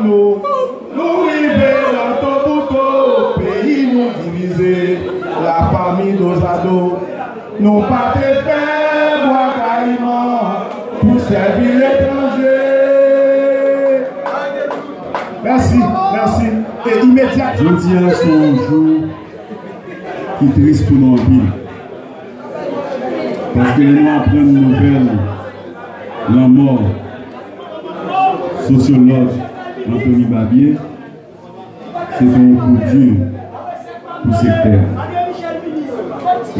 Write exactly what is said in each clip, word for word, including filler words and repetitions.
Nou, nou rive nan Tobouto, peyi nou divize, lafanmi dozado. Nou pa te fè Bwa Kayiman pou sèvi letranje. Mèsi, mèsi. E imedyatman. Jodi a se yon jou ki tris pou nou anpil. Paske lè nou aprann nouvèl lanmò sosyològ Anthony Babie, se te yon kou di pou sektè a.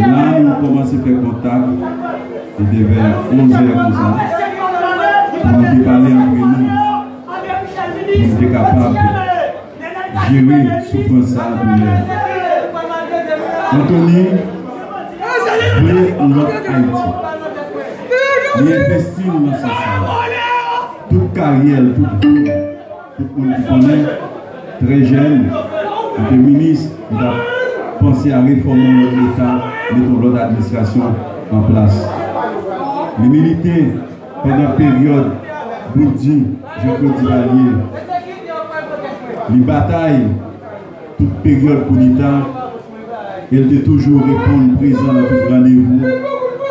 La, nou kòmanse fè kontak, se te vè onz è konsa, pou nou te pale antre nou, pou nou te kapab jere soufrans sa a, doulè a. Anthony vle yon lòt Ayiti. Li envesti l nan sans sa a. Tout karyè l, tout vi l, tout moun ki konnen, trè jèn, li te minis, li t ap panse a refòme yon lòt Leta, mete yon lòt administrasyon an plas. Li milite pandan peryòd bout di Jean-Claude Duvalier. Li batay tout peryòd koudeta e l te toujou reponn prezan nan tout randevou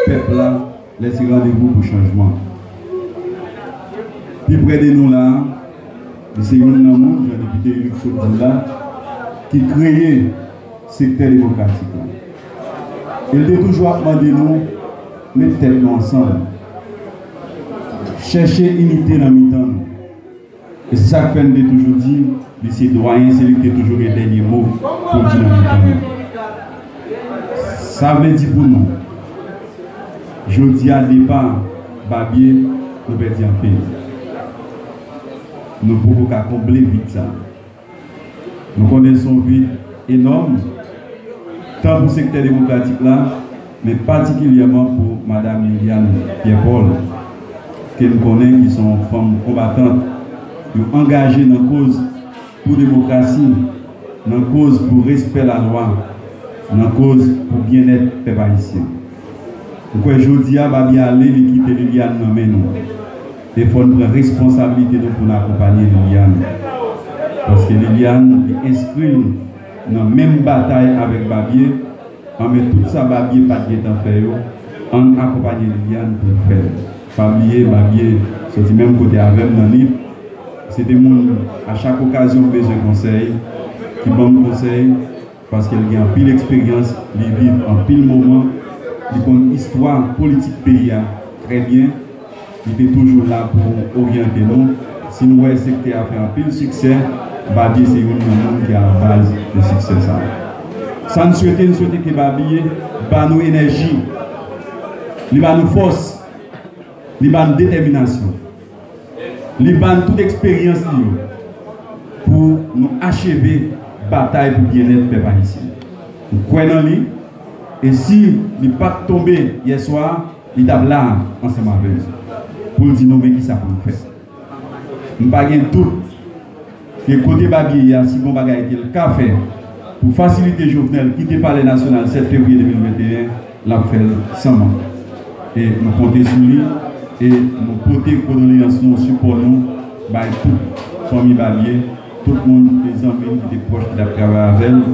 pèp la, lè se randevou pou chanjman. Pi prè de nou la a, li se youn nan moun, jan depite Luc sot di l la, ki kreye sektè demokratik la. E l te toujou ap mande nou met tèt nou ansanm, chèche inite nan mitan nou. E se sa k fè n te toujou di, li se dwayen, se li ki te toujou gen dènye mo pou l di nan mitan nou. Sa vle di pou nou, jodi a, depa Babie, nou pèdi anpil. Nou poko ka konble vid sa. Nou konnen se yon vid enòm, tan pou sektè demokratik la, men patikilyèman pou Madam Liliane Pierre Paul, ke n konnen ki se yon fanm konbatant, yon angaje nan koz pou demokrasi, nan koz pou respè lalwa, nan koz pou byennèt pèp ayisyen. M kwè jodi a, Babie ale, li kite Liliane nan men nou. E fò n pran responsablite nou pou n akonpanye Liliane. Paske Liliane, li enskri l nan menm batay avèk Babie, anben tout sa Babie pa t gentan fè yo, ann akonpanye Liliane pou l fè l. Pa bliye, Babie soti menm kote avè m nan Nip. Se te moun, a chak okazyon m bezwen konsèy, ki ban m konsèy, paske l gen anpil eksperyans, li viv anpil moman, li konn istwa politik peyi a trè byen, li te toujou la pou oryante nou. Si nou wè sektè a fè anpil siksè, Babie se youn nan moun ki a la baz de siksè sa a. Sa n swete, n swete ke Babie ba nou enèji, li ba nou fòs, li ba n detèminasyon. Li ba n tout eksperyans li yo pou nou acheve batay pou byennèt pèp ayisyen. M kwè nan li, e si li pa t tonbe yèswa, li t ap la ansanm avè nou pou l di nou men kisa pou nou fè. M pa gen dout ke kote Babie ye a, si gon bagay ke l ka fè pou fasilite Jovenel kite Palè Nasyonal sèt fevriye de mil venteyen, l ap fè l san mank. E nou konte sou li, e nou pote kondoleyans nou, sipò nou bay tout fanmi Babie, tout moun ki te zanmi l, ki te pwòch, ki t ap travay avè l,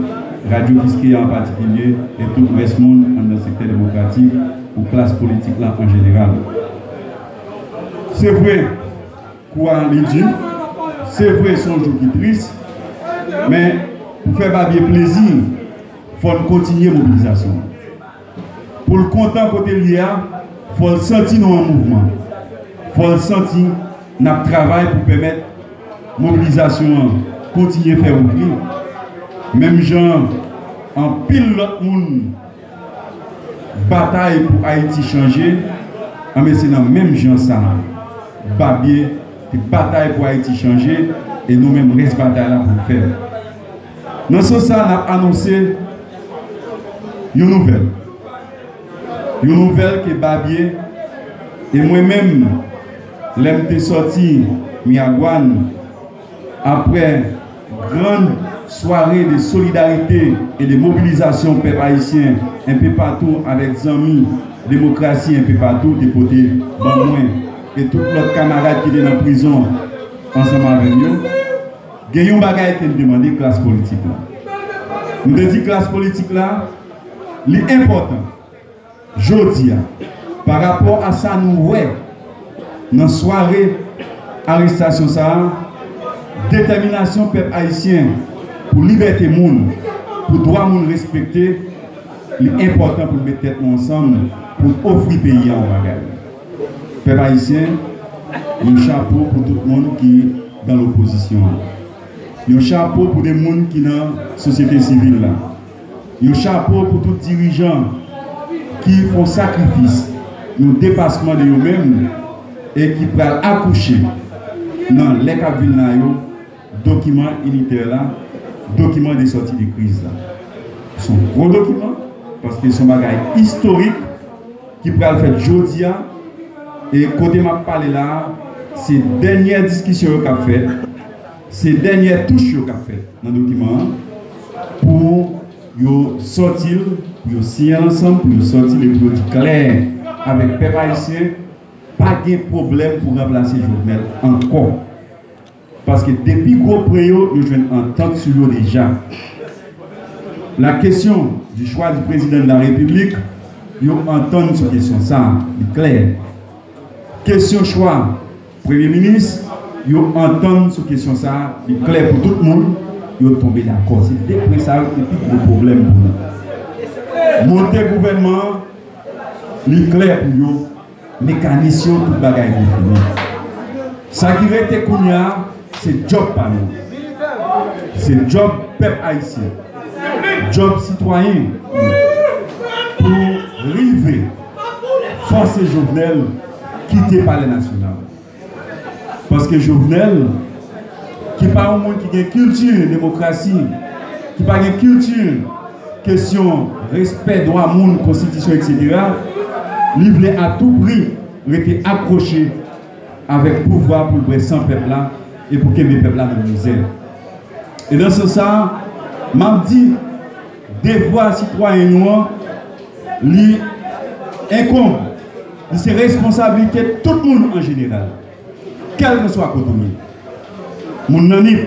Radyo Kiskeya an patikilye, e tout rès moun anndan sektè demokratik ou klas politik la an jeneral. Se vre, kou a li di, se vre, se yon jou ki tris, men pou fè Babie plezi, fò n kontinye mobilizasyon an. Pou l kontan kote l ye a, fò l santi nou an mouvman. Fò l santi n ap travay pou pèmèt mobilizasyon an kontinye fè wout li. Menm jan anpil lòt moun batay pou Ayiti chanje, anben se nan menm jan sa a Babie te batay pou Ayiti chanje, e nou menm rès batay la pou n fè l. Nan sans sa, n ap anonse yon nouvèl. Yon nouvèl ke Babie e mwen menm, lè m te sòti Miragwàn, aprè grann sware de solidarite e de mobilizasyon pèp ayisyen enpe patou avèk zanmi demokrasi enpe patou te pote ban mwen e tout lòt kamarad ki te nan prizon ansanm avè m yo, Gen yon bagay ke n te mande klas politik la. Nou te di klas politik la, li enpòtan. Jodi a, pa rapò a sa nou wè nan sware arestasyon sa a, detèminasyon pèp ayisyen pou libète moun, pou dwa moun respekte, li enpòtan pou n met tèt nou ansanm pou n ofri peyi a yon bagay. Pèp ayisyen, yon chapo pou tout moun ki nan lopozisyon an. Yon chapo pou de moun ki nan sosyete sivil la. Yon chapo pou tout dirijan ki fè yon sakrifis, yon depasman de yo menm e ki pral akouche nan lè k ap vin la yo, dokiman initè la, dokiman de sòti de kriz la. Se yon gwo dokiman, paske se yon bagay istorik ki pral fèt jodi a, e kote m ap pale la a, se dènyè diskisyon yo k ap fèt, se dènyè touch yo k ap fèt nan dokiman an, pou yo sòti l, pou yo siyen l ansanm, pou yo sòti l, e pou yo di klè avèk pèp ayisyen, pa gen pwoblèm pou ranplase Jovenel ankò. Paske de pi gwo pwen yo, yo jwenn antant sou yo deja. La question du choix du président de la République, yo antann sou kesyon sa a, li klè. Kesyon chwa premye minis, yo antann sou kesyon sa a, li klè pou tout moun, yo tonbe dakò. Se de pwen sa yo ki pi gwo pwoblèm pou nou. Monte gouvènman an, li klè pou yo, mekanis yo, tout bagay defini. Sa ki rete kounye a, se djòb pa nou. Se djòb pèp ayisyen. Djòb sitwayen pou rive fòse Jovenel kite Palè Nasyonal. Paske Jovenel, ki pa yon moun ki gen kilti demokrasi, ki pa gen kilti kesyon respè dwa moun, konstitisyon, etsetera, li vle a tou pri rete akwoche avèk pouvwa pou l bwè san pèp la e pou kenbe pèp la nan mizè. E nan sans sa a, m ap di, devwa sitwayen nou an, li enkonb, li se responsablite tout moun an jeneral, kèlkeswa kote w ye. Moun nan Nip,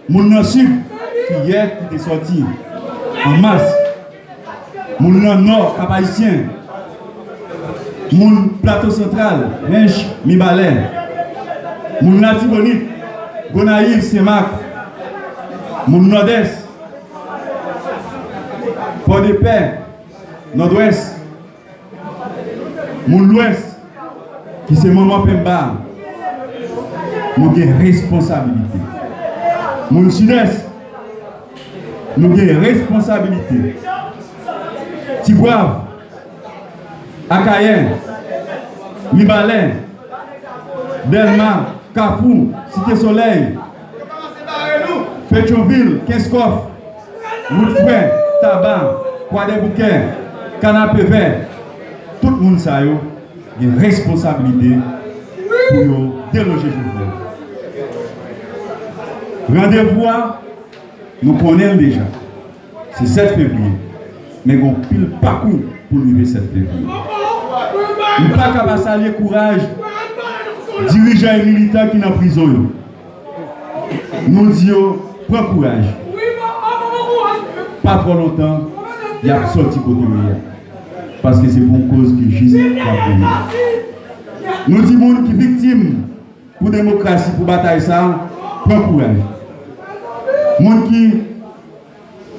moun nan Sid, ki yè ki te sòti an mas, moun nan Nò, Kap Ayisyen, moun Plato Santral, Hench, Mibalè, moun Latibonit, Gonayiv, Senmak, moun Nòdès, Pòdepè, Nòdwès, moun Lwès, ki se manman penba, nou gen responsabilite. Moun Sidès, nou gen responsabilite. Tibwav, Akayè, Mibalè, Dèlma, Kafou, Site Solèy, Petyonvil, Kenskòf, Wout Frè, Taba, Kwadèboukè, Kanapevè, tout moun sa yo gen responsablite pou yo deloje Jovenel. Randevou a, nou konnen l deja. Se sèt fevriye. Men gen yon pil pakou pou n rive sèt fevriye. M pa ka pa salye kouraj dirijan e militan ki nan prizon yo. Nou di yo, pran kouraj. Pa twò lontan, y ap sòti kote yo ye a. Paske se pou yon koz ki jis y ap goumen. Nou di moun ki viktim pou demokrasi, pou batay sa a, pran kouraj. Moun ki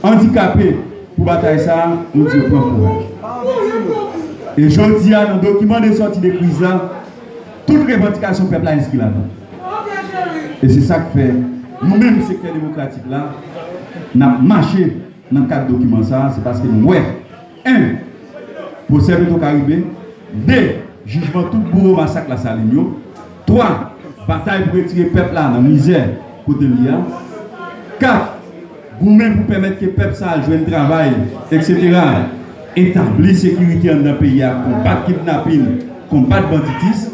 andikape pou batay sa a, nou di yo pran kouraj. E jodi a, nan dokiman de sòti de kriz la, tout revandikasyon pèp la enskri ladan. E se sa k fè, nou menm, sektè demokratik la, n ap mache nan kad dokiman sa a, se paske nou wè, en, pwosè Petwokaribe, de, jijman tout bouwo masak Lasalin yo, twa, batay pou retire pèp la nan mizè kote l ye a, kat, goumen pou pèmèt ke pèp sa a jwenn travay, etsetera, etabli sekirite anndan peyi a, konbat kidnapin, konbat banditis.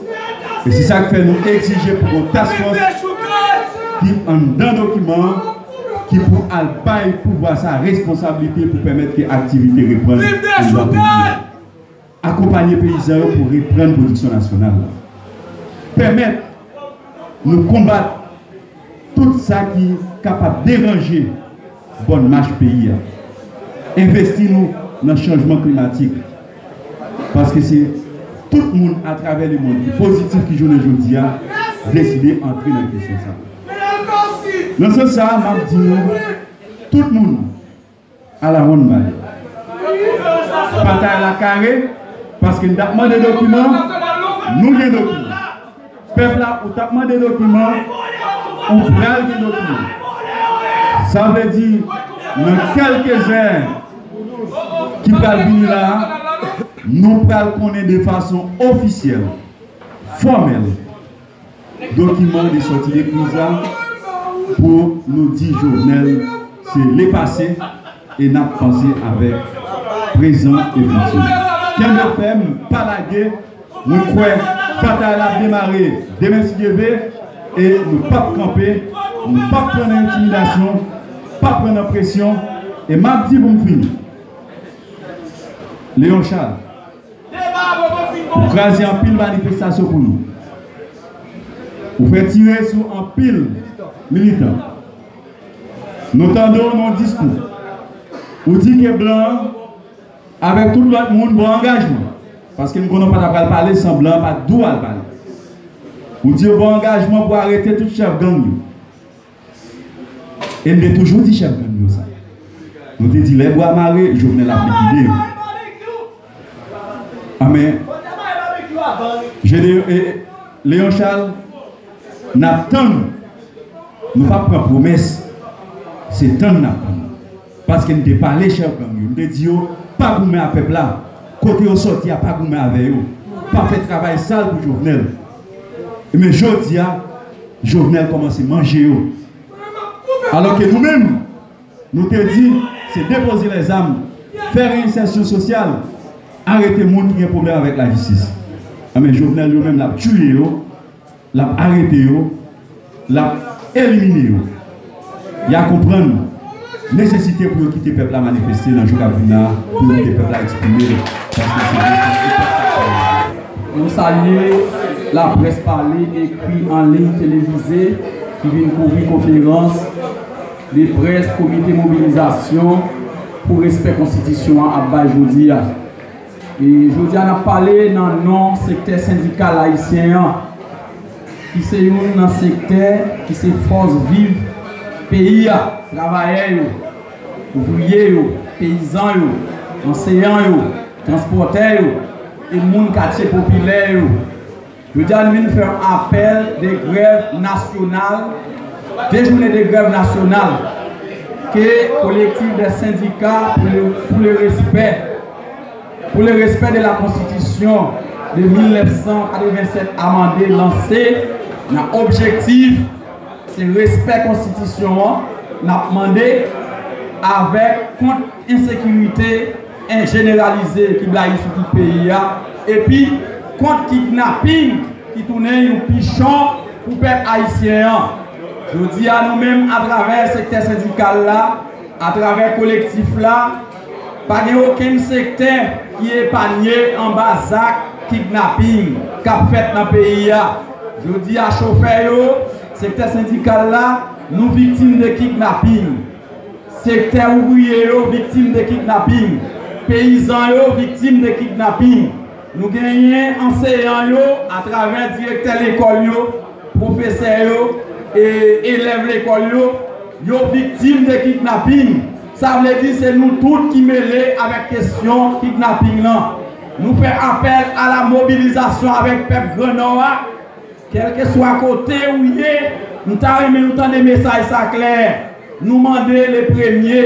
E se sa k fè nou egzije pou yon task force ki anndan dokiman an, ki pou al bay pouvwa sa a responsablite pou pèmèt ke aktivite reprann anndan peyi a. Akonpanye peyizan yo pou reprann pwodiksyon nasyonal la. Pèmèt nou konbat tout sa ki kapab deranje bòn mach peyi a. Envesti nou nan chanjman klimatik. Paske se tout moun atravè lemonn ki pozitif ki jounen jodi a deside antre nan kesyon sa. Nan sans sa, m ap di nou, tout moun, a la wonn bay. Batay la kare, paske n t ap mande dokiman, nou gen dokiman. Pèp la, ou t ap mande dokiman, ou pral gen dokiman. Sa vle di, nan kèlke zè ki pral vini la, nou pral konnen de fason ofisyèl, fòmèl, dokiman de sòti de kriz la pou nou di Jovenel se lepase e n ap panse avèk prezan e fiti. Kenbe fèm, pa lage, mwen kwè batay la ap demare demen si Dye vle e nou p ap kanpe, nou p ap pran nan entimidasyon, p ap pran nan presyon e m ap di pou m fini. Léon Charles, ou kraze anpil manifestasyon pou nou. Ou fè tire sou anpil militan. Nou tande w nan yon diskou. Ou di ke blan an, avèk tout lòt moun, ba w angajman. Paske m konnen w pa ta pral pale san blan an pa t di w al pale. Ou di yo ba w angajman pou arete tout chèf gang yo. E n te toujou di chèf gang yo sa. Nou te di lè bwa mare, Jovenel ap likide yo. Anben, Gédéon, e, e, Léon Charles, n ap tann. Nou p ap pran pwomès. Se tann n ap tann. Paske n te pale chèf gang yo. N te di yo, pa goumen ak pèp la. Kote yo sòti a, pa goumen avè yo. Pa fè travay sal pou Jovenel. Men jodi a, Jovenel kòmanse manje yo. Alòske nou menm, nou te di, se depoze lèzam, fè reyensèsyon sosyal, arete moun ki gen pwoblèm avèk lajistis. Anben, Jovenel yo menm, l ap tiye yo, l ap arete yo, l ap elimine yo. Y a konprann nesesite pou yo kite pèp la manifeste nan jou k ap vin la, pou yo kite pèp la eksprime, paske se responsabilite pèp la. Nou salye laprès pale, ekri, an liy, televize ki vin kouvri konferans de près Komite Mobilizasyon pou Respè Konstitisyon an ap bay jodi a. E jodi a, n ap pale nan non sektè sendikal ayisyen an, ki se youn nan sektè ki se fòs viv peyi a, travayè yo, ouvriye yo, peyizan yo, anseyan yo, transpòtè yo, e moun katye popilè yo. Jodi a, nou vin fè yon apèl de grèv nasyonal, de jounen de grèv nasyonal, ke Collectif des syndicats pour le, pour le respect, pour le respect de la Constitution de mil nèf san katrevennsèt amande lanse nan objektif se respè konstitisyon an n ap mande avèk kont ensekirite jeneralize ki blayi sou tout peyi a, epi kont kidnaping ki tounen yon pichon pou pèp ayisyen an. Jodi a, nou menm, atravè sektè sendikal la, atravè kolektif la, pa gen okenn sektè ki epanye anba zak kidnaping k ap fèt nan peyi a. Jodi a, chofè yo, sektè sendikal la, nou viktim de kidnaping. Sektè ouvriye yo viktim de kidnaping. Peyizan yo viktim de kidnaping. Nou genyen anseyan yo, atravè direktè lekòl yo, pwofesè yo, e elèv lekòl yo, yo viktim de kidnaping. Sa vle di se nou tout ki mele avèk kesyon kidnaping lan. Nou fè apèl a la mobilizasyon avèk pèp Gran Nò a. Kèlkeswa kote ou ye, m ta renmen nou tande mesaj sa klè. Nou mande le premye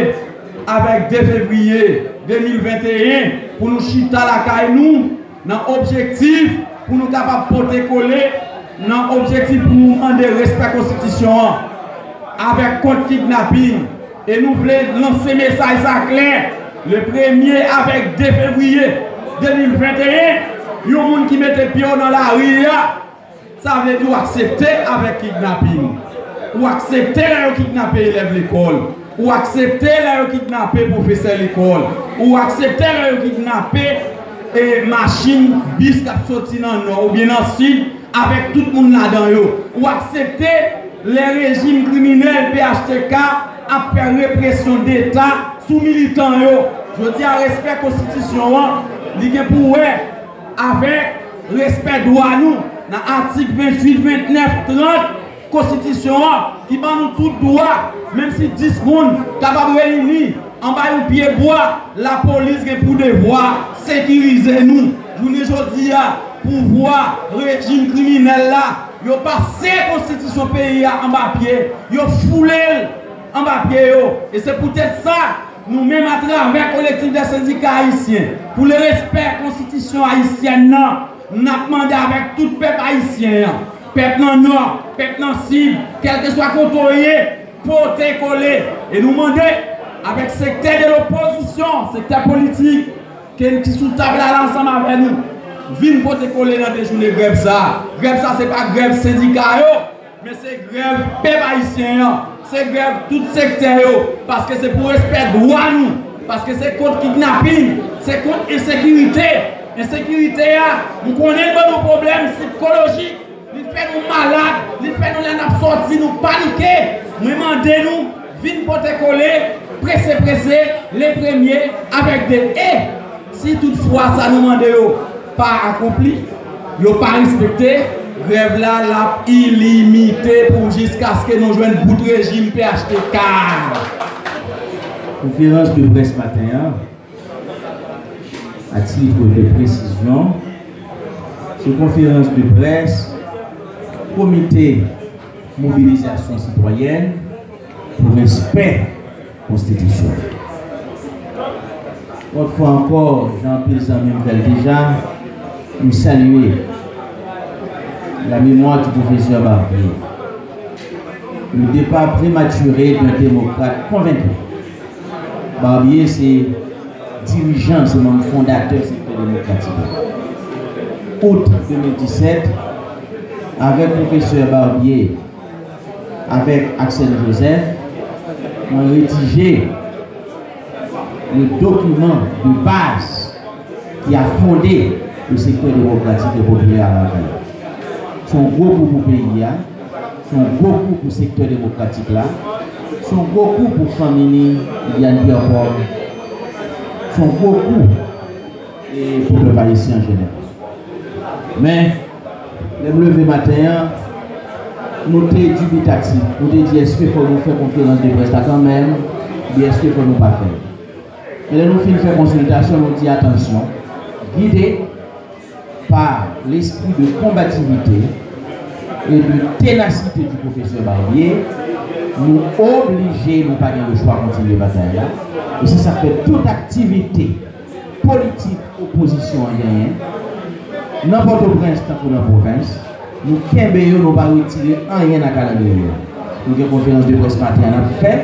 avèk de fevriye de mil venteyen pou nou chita lakay nou nan objektif pou nou kapab pote kole, nan objektif pou nou mande respè konstitisyon an avèk kont kidnaping. E nou vle lanse mesaj sa klè, le premye avèk de fevriye de mil venteyen, yon moun ki mete pye w nan lari a, sa vle di w aksepte avèk kidnaping. Ou aksepte lè yo kidnape elèv lekòl. Ou aksepte lè yo kidnape pwofesè lekòl. Ou aksepte lè yo kidnape, e, machin, bis k ap soti nan nò oubyen nan sid avèk tout moun ladan yo. Ou aksepte Lè rejim kriminèl P H T K ap fè represyon deta sou militan yo. Jodi a, respè konstitisyon an, li gen pou wè avèk respè dwa nou nan atik venntuit, vennèf, trant konstitisyon an ki ban nou tout dwa, menm si dis moun kapab reyini anba yon pye bwa, lapolis gen pou devwa sekirize nou. Jounen jodi a, pouvwa rejim kriminèl la, yo pase konstitisyon peyi a anba pye, yo foule l anba pye yo. E se poutèt sa, nou menm, atravè Collectif des Syndicats Haïtiens, pou le respè konstitisyon ayisyèn nan, n ap mande avèk tout pèp ayisyen an, pèp nan Nò, pèp nan Sid, kèlkeswa kote w ye, pote kole. E nou mande avèk sektè de lopozisyon, sektè politik, ke n ki sou tab la la ansanm avè nou, vin pote kole nan de jounen grèv sa a. Grèv sa a, se pa grèv sendika yo, men se grèv pèp ayisyen an, se grèv tout sektè yo, paske se pou respè dwa nou, paske se kont kidnaping, se kont ensekirite. Ensekirite a, nou konnen l ban nou pwoblèm sikolojik, li fè nou malad, li fè nou lè n ap sòti, nou panike. Mwen mande nou, vin pote kole, prese prese, le premye, avèk de e. Si toutfwa sa nou mande yo pa akonpli, yo pa respekte, grèv la, l ap ilimite pou jiskaske nou jwenn bout rejim P H T K. Konferans de près maten an, à titre de précision, se konferans de près Komite Mobilizasyon Sitwayèn pou Respè Konstitisyon. Yon fwa ankò, jan anpil zanmi m fè l deja, m salye la mémoire du professeur Barbier. Le départ prématuré d'un démocrate convaincu. Barbier se dirijan, se manm fondatè sektè demokratik la. Out de mil disèt, avèk pwofesè Barbier, avèk Axel Joseph, mwen redije le document de base qui a fondé le secteur démocratique et populaire à Martinique. Se yon gwo kou pou peyi a, se yon gwo kou pou sektè demokratik la, se yon gwo kou pou fanmi ni Liliane Pierre Paul, se yon gwo kou e pou pèp ayisyen an jeneral. Men, lè m leve maten an, nou te dibitatif. Nou te di, èske fò nou fè konferans de près la kanmenm, oubyen èske fò nou pa fè l? Men lè nou fin fè konsiltasyon, nou di, atansyon, gide par l'esprit de combativité et de ténacité du professeur Barbier, nou oblije, nou pa gen lechwa kontinye batay la. E se sa k fè tout aktivite politik opozisyon an genyen, nan Pòtoprens tankou nan pwovens, nou kenbe yo, nou pa retire anyen nan kalandriye a. Nou gen konferans de près maten an n ap fè,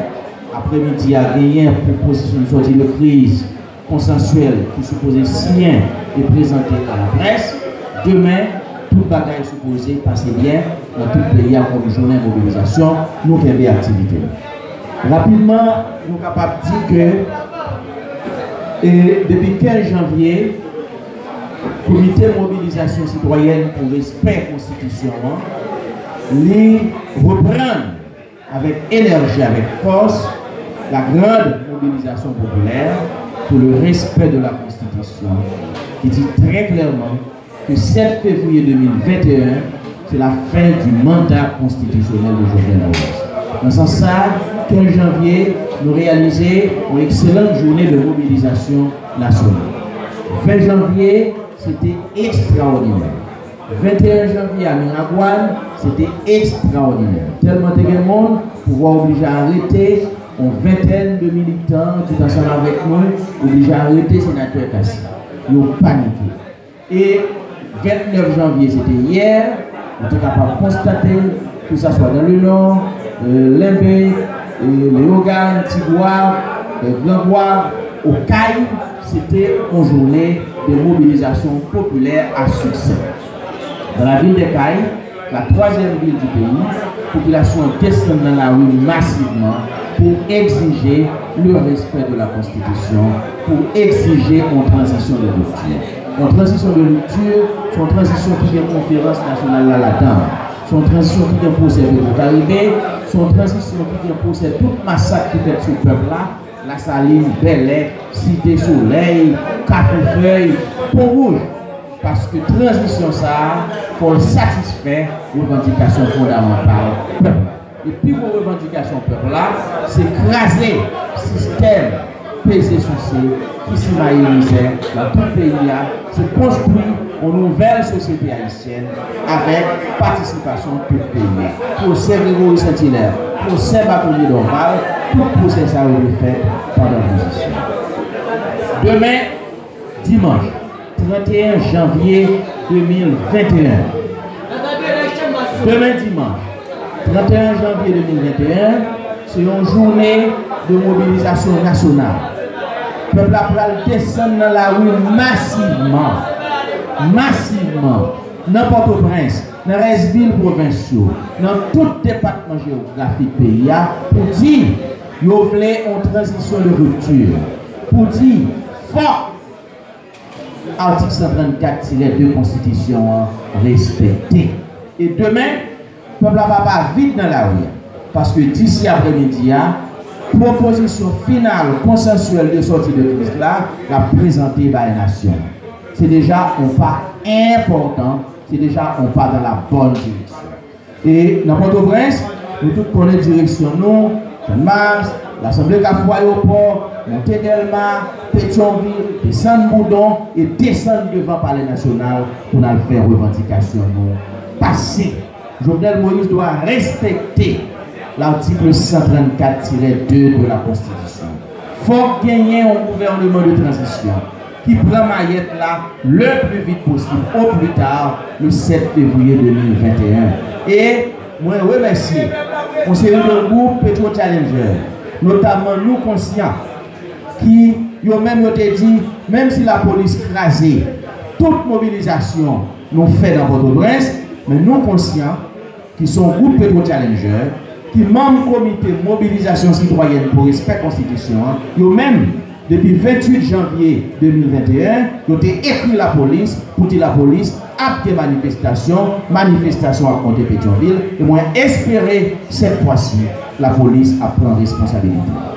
apremidi a genyen pwopozisyon de sòti de kriz konsansyèl ki sipoze siyen e prezante a laprès. Demen, tout bagay sipoze pase byen nan tout peyi a kòm jounen mobilizasyon. Nou kenbe aktivite nou. Rapidman, nou kapab di ke, e, depi kenz janvye, Komite Mobilizasyon Sitwayèn pou Respè Konstitisyon an, li reprann avèk enèji, avèk fòs, la grande mobilisation populaire pour le respect de la Constitution, qui dit très clairement que sept février deux mille vingt et un, c'est la fin du mandat constitutionnel de Jovenel Moïse. Nan sans sa, kenz janvye, nou reyalize yon ekselan jounen de mobilizasyon nasyonal. Ven janvye, se te ekstraòdinè. Venteyen janvye a Miragwàn, se te ekstraòdinè. Tèlman te gen moun, pouvwa oblije arete yon ventèn de militan ki t ansanm avèk nou, oblije arete senatè Cassy. Yo panike. E ventnèf janvye, se te yè, nou te kapab konstate, ke sa swa nan Lenò, e, Lenbe, e, Leyogàn, Tigwav, e, Grangwav, Okay, se te yon jounen de mobilizasyon popilè a siksè. Dans la ville de Kay, la troisième ville du pays, popilasyon an desann nan lari masivman pou egzije le respect de la Constitution, pou egzije yon tranzisyon de ripti. Yon tranzisyon de ripti, se yon tranzisyon ki gen konferans nasyonal la ladan. Se yon tranzisyon ki gen pwosè Petwokaribe, se yon tranzisyon ki gen pwosè tout masak ki fèt sou pèp la, Lasalin, Bèlè, Site Solèy, Kafofèy, Pon Wouj. Paske tranzisyon sa a, fò l satisfè revandikasyon fondamantal pèp la. E pi gwo revandikasyon pèp la, se kraze sistèm peze souse ki simaye mizè nan tout peyi a, se konstwi yon nouvèl sosyete ayisyèn avèk patisipasyon tout peyi a. Pwosè Gregory Saint-Hilaire, pwosè Batonye Dorval, tout pwosè sa yo dwe fèt pandan tranzisyon. Demen, dimanch, trannteyen janvye de mil venteyen. Demen dimanch, trannteyen janvye de mil venteyen, se yon jounen de mobilizasyon nasyonal. Pèp la pral desann nan lari masivman, masivman, nan Pòtoprens, nan rès vil pwovens yo, nan tout depatman jewografik peyi a, pou di yo vle yon tranzisyon de ripti, pou di fòk Atik san trannkat tirè de konstitisyon an respekte. E demen, pèp la p ap vid nan lari a, paske disi aprèmidi a, pwopozisyon final konsansyèl de sòti de kriz la, l ap prezante bay nasyon an. Se deja yon pa enpòtan, se deja yon pa dans la bonne direction. E nan Pòtoprens, nou tout konnen direksyon nou, Channmas, Lasanble Kafou Ayewopò, monte Dèlma, Petyonvil, desann Boudon e desann devan Palè Nasyonal pou n al fè revandikasyon nou pase. Jovenel Moïse dwa respekte l'article cent trente-quatre tiret deux de la Konstitisyon. Fòk genyen yon gouvèneman de tranzisyon ki pran mayèt la le plus vite possible, au plus tard le sept février deux mille vingt et un. E mwen remèsye yon seri de gwoup Petro Challenger, notamman Nou Konsyan, ki yo menm yo te di, menm si lapolis kraze tout mobilizasyon nou fè nan Pòtoprens, men Nou Konsyan, ki se yon gwoup Petro Challenger, ki manm Komite Mobilizasyon Sitwayèn pou Respè Konstitisyon an, yo menm, depi venntuit janvye de mil venteyen, yo te ekri lapolis pou di lapolis ap gen manifestasyon, manifestasyon ap monte Petyonvil, e mwen espere, sèt fwa si, lapolis ap pran responsabilite.